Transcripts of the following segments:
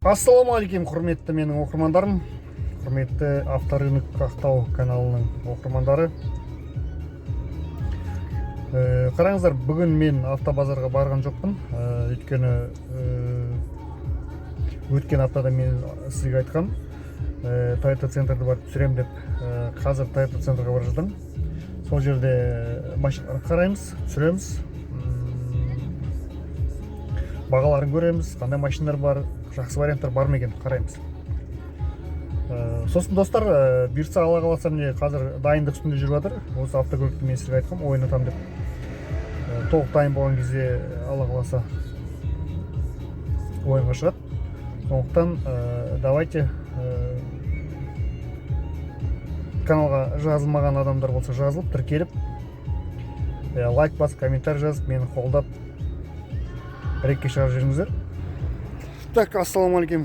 Ассалаумағалейкум, құрметті менің оқырмандарым, құрметті Авторынок Ақтау каналының оқырмандары. Қараңыздар, бүгін мен автобазарға барған жоқпын. Өйткені өткен аптада мен сізге айтқам, Toyota Центрді барып түсіремін деп. Қазір Toyota Центрға бара жатырмын. Сол жерде машиналарды қараймыз, түсіреміз. Бағаларын көреміз, қандай машиналар бар, жақсы варианттар бар ма екен, қараймыз. Сосын, достар, бұйыртса, Алла қаласа, міне, қазір дайындық үстінде жүріп жатыр. Осы автокөлікті мен сізге айтқам, ойнатамын деп. Толық дайын болған кезде, Алла қаласа, ойынға шығады. Сондықтан давайте, каналға жазылмаған адамдар болса, жазылып, тіркеліп, лайк басып, комментарий жазып, мені қолдап, рекке шығарып жіберіңіздер. Так, ассалаумағалейкум,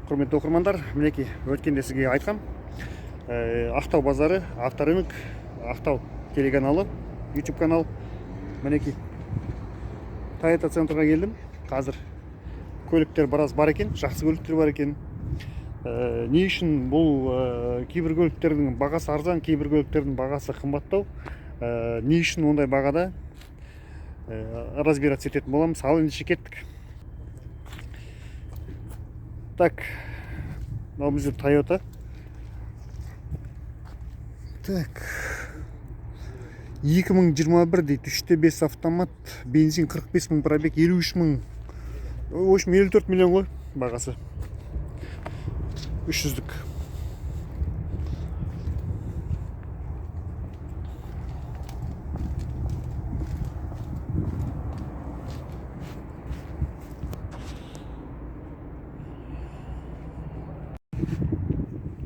құрметті оқырмандар. Мінекей, өткенде сізге айтқам, Ақтау базары, Авторынок Ақтау телеканалы, YouTube канал. Мінекей, Toyota Центрға келдім. Қазір көліктер біраз бар екен, жақсы көліктер бар екен. Не үшін бұл кейбір көліктердің бағасы арзан, кейбір көліктердің бағасы қымбаттау, не үшін ондай бағада, разбираться ететін боламыз. Ал ендеше кеттік. Так, мынау бізде Тойота. Так, 2021 дейді, 3,5 автомат, бензин, 45 мың пробег, 53 мың, в общем, 54 миллион ғой бағасы. 300-дік.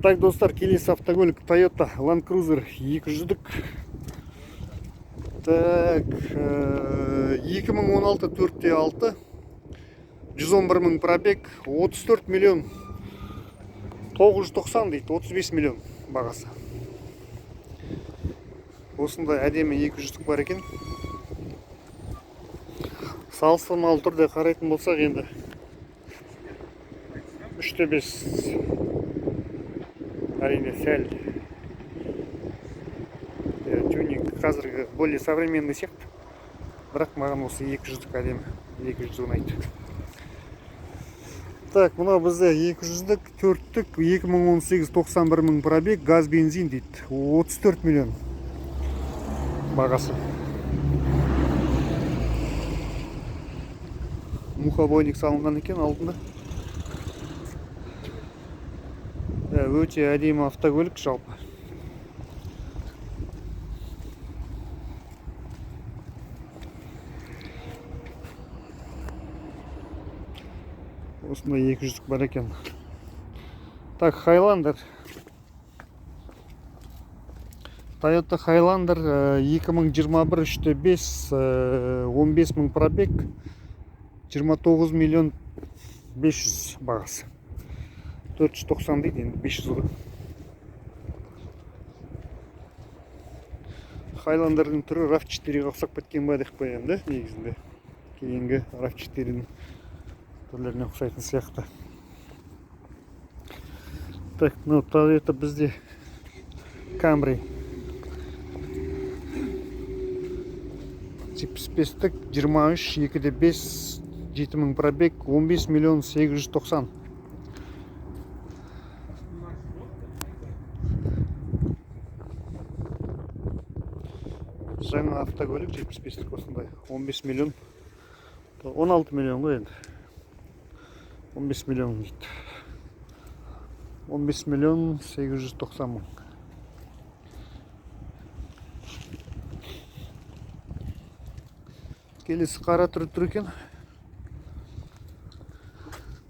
Так, достар, келесі автокөлік Toyota Land Cruiser 200-дік. Так, 2016, 4,6, 111 мың пробег, 34 миллион 990 дейді, 35 миллион бағасы. Осындай әдемі 200-дік бар екен. Салыстырмалы түрде қарайтын болсақ, енді 3,5 әрине сәл тюнинг қазіргі более современный сияқты, бірақ маған осы 200-дік әдемі, 200 ұнайды. Так, мынау бізде 200-дік, төрттік, 2018, 91 мың пробег, газ, бензин дейді, 34 миллион бағасы. Мухобойник салынған екен алдында. Өте әдемі автокөлік жалпы. Осындай 200-дік бар екен. Так, Хайландер. Toyota Highlander, 2021, 3,5, 15 мың пробег, 29 миллион 500 бағасы. 490 дейді, енді 500 ғой. Хайландердің түрі RAV4-ге ұқсап кеткен ба деп қоямын да негізінде. Кейінгі RAV4-дің түрлеріне ұқсайтын сияқты. Так, ну Toyota бізде Camry. 75-тік, 23, 2,5, 7 мың пробег, 15 миллион 890. Жаңа автокөлік 75-тік осындай 15 миллион, 16 миллион ғой енді, 15 миллион дейді, 15 миллион 890 мың. Келесі қара түрі тұр екен.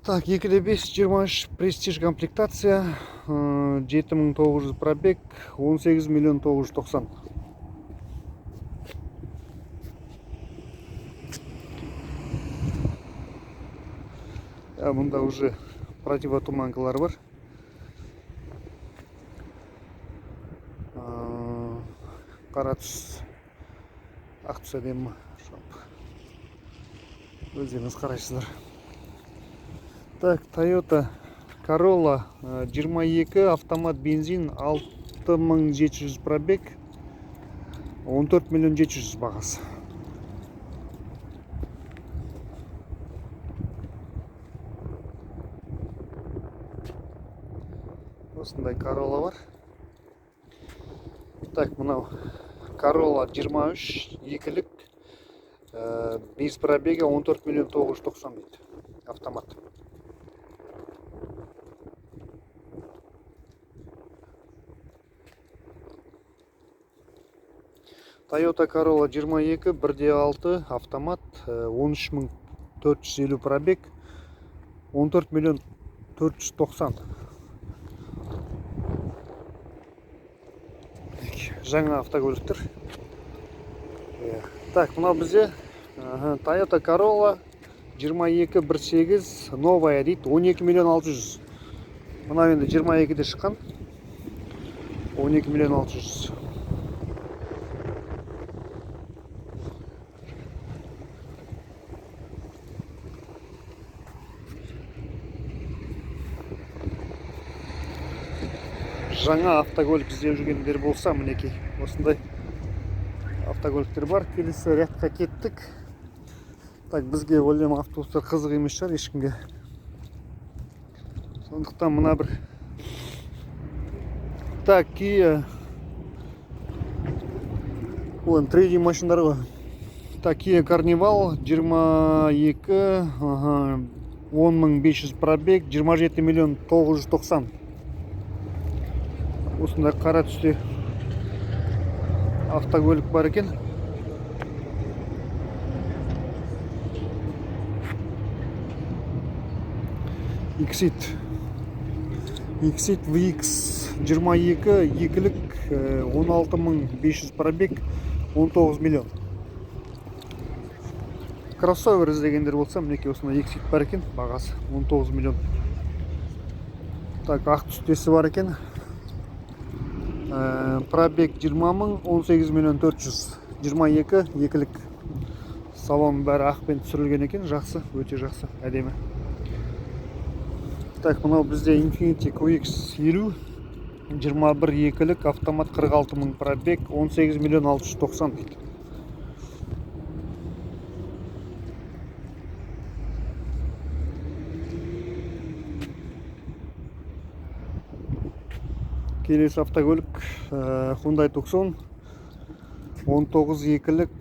Так, 2,5, 23, престиж комплектация, 7900 пробег, 18 миллион 990. Мұнда уже противотуманкалар бар. Қара түс, ақ түс әдемі жалпы. Өздеріңіз қарайсыздар. Так, Toyota Corolla 22, автомат, бензин, 6700 пробег, 14 миллион 700 бағасы. Осындай Corolla бар. Так, мынау Corolla 23, екілік, без пробега, 14 миллион 990 дейді, автомат. Toyota Corolla 22, 1.6 автомат, 13450 пробег, 14 миллион 490. Жаңа автокөліктер. Иә. Так, мынау бізде, Toyota Corolla 22 1.8 новая дейді, 12 миллион 600. Мынау енді 22-де шыққан. 12 миллион 600. Жаңа автокөлік іздеп жүргендер болса, мінекей осындай автокөліктер бар. Келесі рядқа кеттік. Так, бізге ойлаймын, автобустар қызық емес шығар ешкімге. Сондықтан мына бір, так, Kia. Бұл енді трейдинг машиналар ғой. Так, Kia Carnival 22, 10500 пробег, 27 миллион 990. Осындай қара түсте автокөлік бар екен. Exit. Exit VX 22, екілік, 16500 пробег, 19 миллион. Кроссовер іздегендер болса, мінекей осындай Exit бар екен, бағасы 19 миллион. Так, ақ түстесі бар екен. Пробег 20 мың, 18 миллион 400, 22, екілік. Салон бәрі ақпен түсірілген екен, жақсы, өте жақсы, әдемі. Так, мынау бізде Infiniti QX 50, 21 екілік, автомат, 46 мың пробег, 18 миллион 690 дейді. Келесі автокөлік, Hyundai Tucson 19 екілік,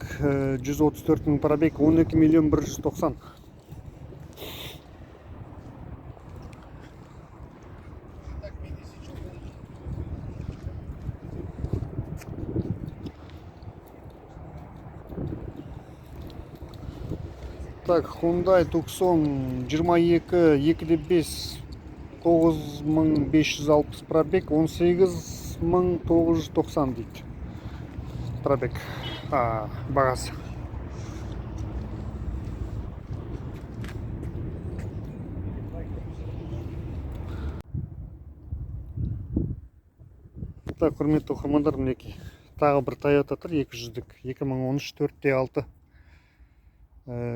134 мың пробег, 12 миллион 190. Так, Hyundai Tucson 22, 2.5, 9560 пробег, 18990 дейді. Пробег, бағасы. Так, құрметті оқырмандар, мінекей тағы бір Toyota тұр, 200-дік, 2013, 4.6.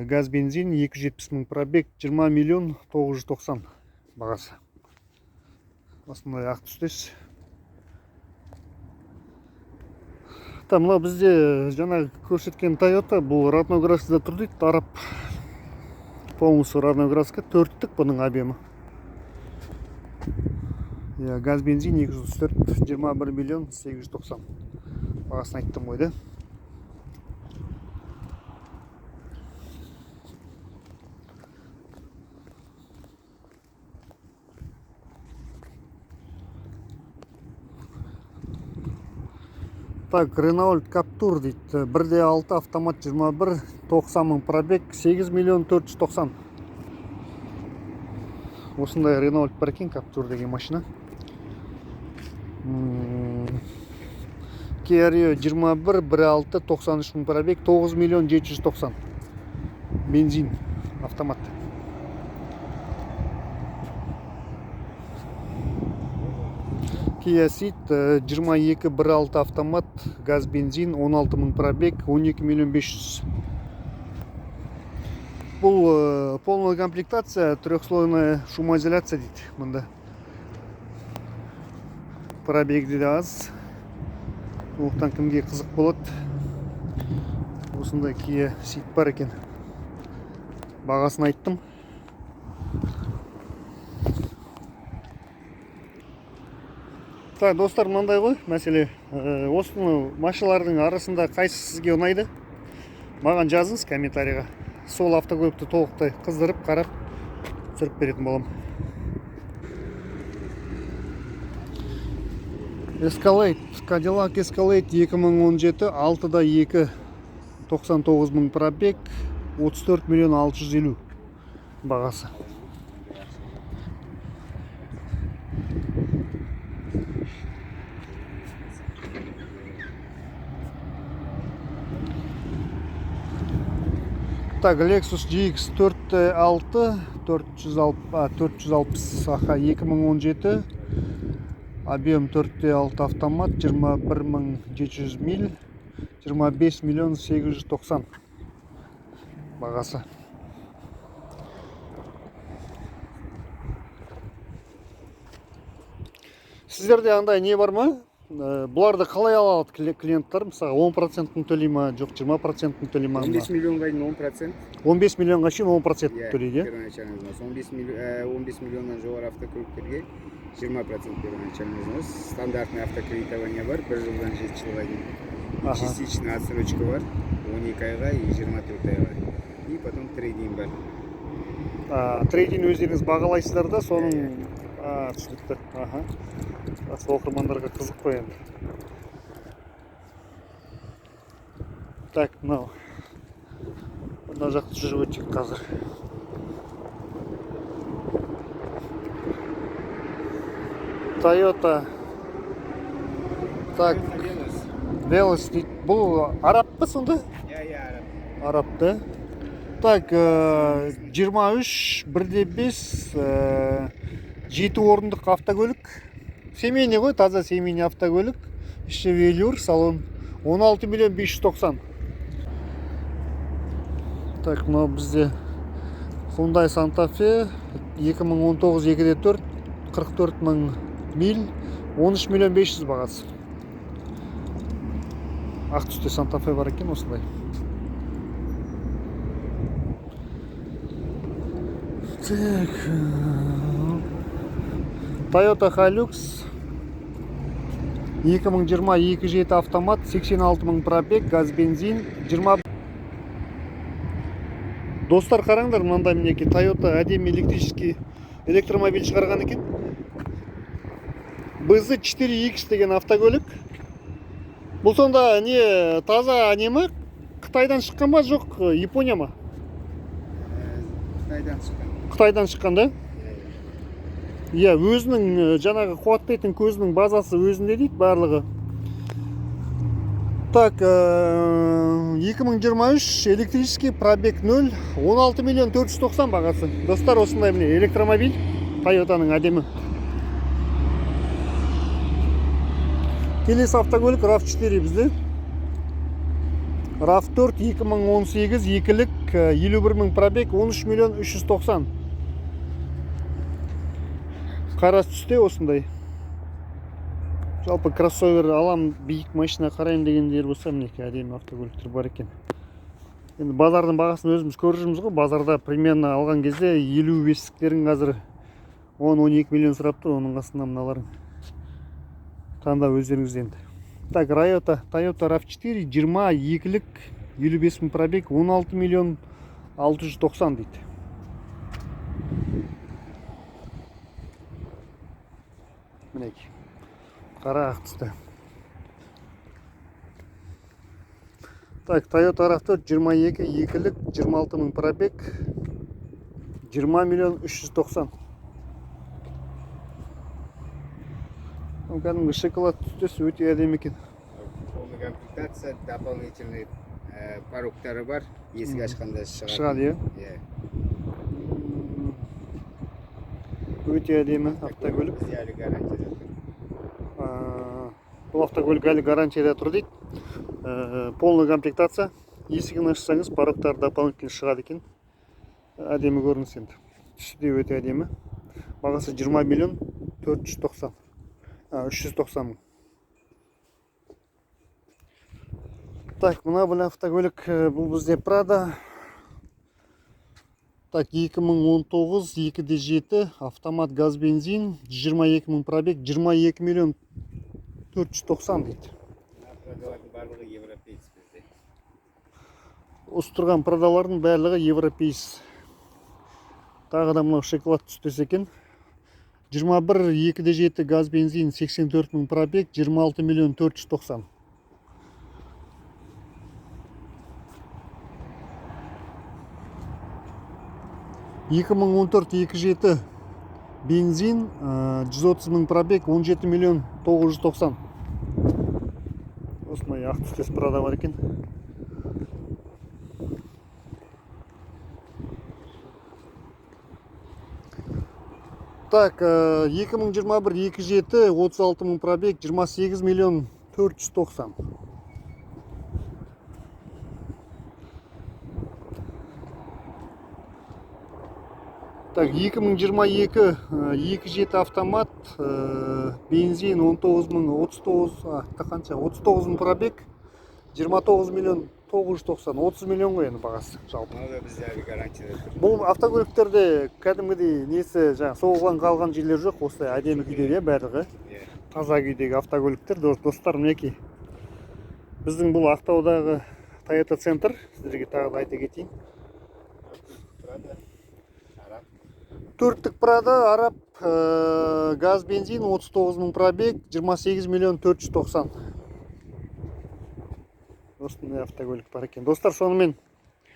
Газ бензин, 270 мың пробег, 20 миллион 990 бағасы. Осындай ақ түстес. Та, мынау бізде жаңа көрсеткен Toyota, бұл родной краскада тұр дейді, тарап полностью родной краска, төрттік бұның объемы. Иә, газ бензин 234, 21 миллион 890. Бағасын айттым ғой да. Так, Renault Captur дейді. 1.6 автомат 21, 90 мың пробег, 8 миллион 490. Осындай Renault бар екен, Captur деген машина. Kia Rio 21, 1.6, 93 мың пробег, 9 миллион 790. Бензин, автомат. Kia Ceed, 22, 1.6 автомат, газ бензин, 16 мың пробег, 12 миллион 500. Бұл полная комплектация, трехслойная шумоизоляция дейді мында. Пробегі де аз. Сондықтан кімге қызық болады, осындай Kia Ceed бар екен. Бағасын айттым. Так, достар, мынандай ғой мәселе. Осыны машиналардың арасында қайсысы сізге ұнайды? Маған жазыңыз комментарийға. Сол автокөлікті толықтай қыздырып, қарап, түсіріп беретін боламын. Escalade, Cadillac Escalade 2017, 6,2, 99 мың пробег, 34 миллион 650 бағасы. Так, Lexus GX 4.6, 460, аха, 2017, объем 4.6 автомат, 21 700 миль, 25 миллион 890 бағасы. Сіздерде андай не бар ма? Бұларды қалай ала алады клиенттер? Мысалға, 10%-ін төлей ма, жоқ, 20%-ін төлей ма? 15 миллионға дейін 10%. 15 миллионға шейін 10% Иә, төлейді, иә? Первоначальный взнос. 15 миллионнан жоғары автокөліктерге 20% первоначальный взнос. Стандартный автокредитование бар, 1 жылдан 7 жылға дейін. И частичная отсрочка бар, 12 айға и 24 айға. И потом трейд-ин бар. Трейд-ин өздеріңіз бағалайсыздар да, соның. Түсінікті. Аха. Жақсы, оқырмандарға қызық қой енді. Так, мынау. Мына жақты жүріп өтейік қазір. Toyota. Так, Veloz дейді. Бұл араб па сонда? Иә, араб. Араб та. Так, 23, 1,5, 7 орындық автокөлік. Семейный ғой, таза семейный автокөлік. Іші велюр, салон. 16 миллион 590. Так, мынау бізде Hyundai Santa Fe 2019, 2,4, 44 мың миль, 13 миллион 500 бағасы. Ақ түсте Santa Fe бар екен осындай. Так, Toyota Hilux 2020, 2.7 автомат, 86 мың пробег, газ бензин, 20. Достар, қараңдар, мынандай мінекей Toyota әдемі электрический электромобиль шығарған екен. BZ4X деген автокөлік. Бұл сонда не, таза не ма? Қытайдан шыққан ба, жоқ, Япония ма? Қытайдан шыққан. Қытайдан шыққан да? Иә, өзінің жаңағы қуаттайтын көзінің базасы өзінде дейді барлығы. Так, 2023, электрический, пробег 0, 16 миллион 490 бағасы. Достар, осындай міне электромобиль Тойотаның әдемі. Келесі автокөлік RAV4 бізде. RAV4 2018, екілік, 51 мың пробег, 13 миллион 390. Қара түсте осындай. Жалпы кроссовер алам, биік машина қараймын дегендер болса, мінекей әдемі автокөліктер бар екен. Енді базардың бағасын өзіміз көріп жүрміз ғой. Базарда примерно алған кезде 55-тіктерің қазір 10-12 миллион сұрап тұр, оның қасында мыналарың. Таңдау өздеріңізде енді. Так, Toyota RAV4 22-лік, 55 мың пробег, 16 миллион 690 дейді. Мінекей. Қара ақ түсті. Так, Toyota RAV4 22, екілік, 26 мың пробег, 20 миллион 390. Мынау кәдімгі шоколад түстес, өте әдемі екен. Полная комплектация, дополнительный порогтары бар. Есік ашқанда шығады. Шығады, иә? Иә. Өте әдемі автокөлік. Бізде әлі гарантияда тұр. Бұл автокөлік әлі гарантияда тұр дейді. Полная комплектация. Есігін ашсаңыз, порогтар дополнительно шығады екен. Әдемі көрініс енді. Түсі де өте әдемі. Бағасы 20 миллион 490. 390 мың. Так, мына бұл автокөлік, бұл бізде Prado. Так, 2019, 2.7, автомат, газ, бензин, 22 мың пробег, 22 миллион 490 дейді. Мына Прадалардың барлығы европеец бізде. Осы тұрған Прадалардың барлығы европеец. Тағы да мынау шоколад түстес екен. 21, 2.7 газ, бензин, 84 мың пробег, 26 миллион 490. 2014, 2.7 бензин, 130 мың пробег, 17 миллион 990. Осындай ақ түстес Прада бар екен. Так, 2021, 2.7, 36 мың пробег, 28 миллион 490. Так, 2022, 2.7 автомат, бензин 19 мың 39, қанша? 39 мың пробег, 29 миллион 990, 30 миллион ғой енді бағасы жалпы. Мынау да бізде әлі гарантияда тұр. Бұл автокөліктерде кәдімгідей несі жаңағы соғылған қалған жерлер жоқ, осылай әдемі күйде, иә, барлығы. Иә. Таза күйдегі автокөліктер. Достар, мінекей. Біздің бұл Ақтаудағы Toyota Центр, сіздерге тағы да айта кетейін. Прада, араб. Төрттік Прада, араб, газ, бензин, 39 мың пробег, 28 миллион 490. Осындай автокөлік бар екен. Достар, сонымен,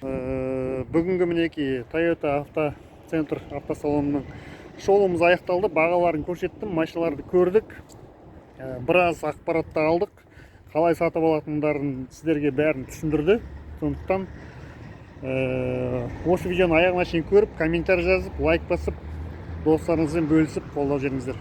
бүгінгі мінекей Toyota Авто Центр автосалонының шолуымыз аяқталды. Бағаларын көрсеттім, машиналарды көрдік. Біраз ақпаратты алдық. Қалай сатып алатындарын сіздерге бәрін түсіндірді. Сондықтан, осы видеоны аяғына шейін көріп, комментарий жазып, лайк басып, достарыңызбен бөлісіп, қолдап жіберіңіздер.